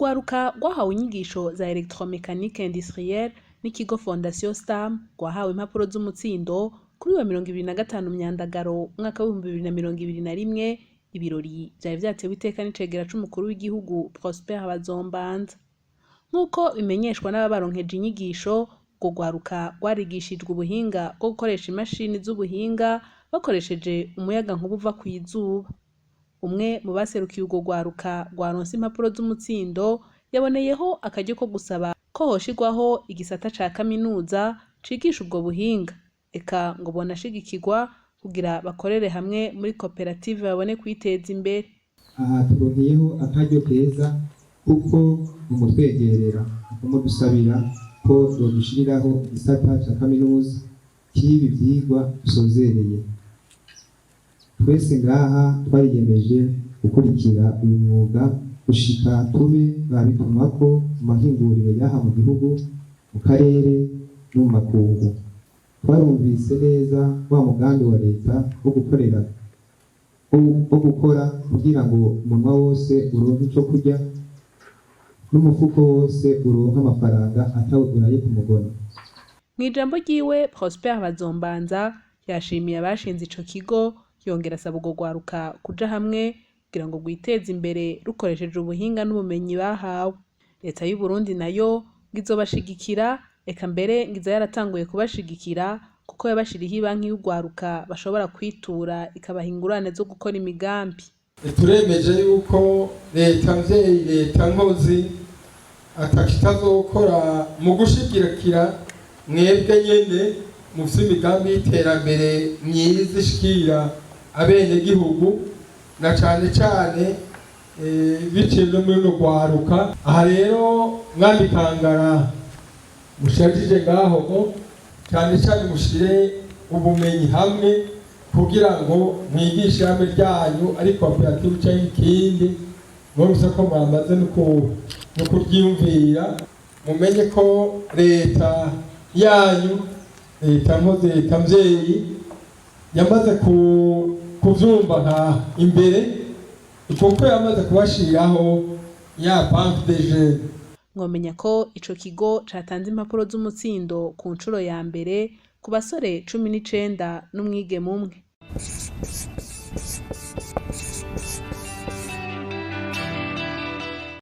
Urwaruka rwahawe inyigisho za électromécanique industrielle n'ikigo Fondation Stam rwahawe impapuro z'umutsindo kuri wa 25 Myandagaro umwaka w'2021. Ibirori vyari vyatewe iteka n'icegera c'umukuru w'igihugu Prosper Bazombanza. Nk'uko bimenyeshwa n'ababaronkeje inyigisho, urwo rwaruka rwarigishijwe ubuhinga bwo gukoresha imashini z'ubuhinga bakoresheje umuyagankuba uva kw'izuba. Umwe mu baserukiye urwo rwaruka rwaronse impapuro z'umutsindo yaboneyeho akaryo ko gusaba ko hoshirwaho igisata ca kaminuza cigisha ubwo buhinga, eka ngo bonashigikirwa kugira bakorere hamwe muri koperative babone kwiteza imbere. Aha turonkeyeho akaryo keza kuko mumutwegerera mukamudusabira ko yodushiriraho igisata ca kaminuza c'ibi vyigwa dusozereye. Twese ngaha twariyemeje gukurikira uyu mwuga gushika tube babitumwako mu mahinguriro y'aha mu gihugu, mu karere no mu makungu. Twarumvise neza wa mugambi wa leta wo gukorera wo gukora kugira ngo umunwa wose uronke ico kurya n'umufuko wose uronke amafaranga atawe uraye ku mugono. Mw'ijambo ryiwe, Prosper Bazombanza yashimiye abashinze ico kigo, yongera asaba urwo rwaruka kuja hamwe kugira ngo rwiteze imbere rukoresheje ubuhinga n'ubumenyi bahawe. Leta y'u Burundi nayo ngo izobashigikira, eka mbere ngo iza yaratanguye kubashigikira kuko yabashiriyeho ibanki y'urwaruka bashobora kwitura ikabaha ingurane zo gukora imigambi. Turemeje yuko leta mvyeyi, leta nkozi, atakitazokora mu gushigikira mwebwe nyene mufise imigambi y'iterambere myiza ishikira abenegihugu, na cane cane biciye no muri runo rwaruka. Aha rero mwamikangara mushajije ngaho, cane cane mushire ubumenyi hamwe kugira ngo mwigishe hamwe ryanyu ari koperative canke ikindi. Mwumvise ko mwamaze no kuryiyumvira. Mumenye ko leta yanyu, leta nkozi, leta mvyeyi, yamaze kuvyumva nka imbere kuko yamaze kubashiriraho ya banque des jeunes. Mwomenya ko ico kigo catanze impapuro z'umutsindo ku nshuro ya mbere ku basore 19 n'umwigeme umwe.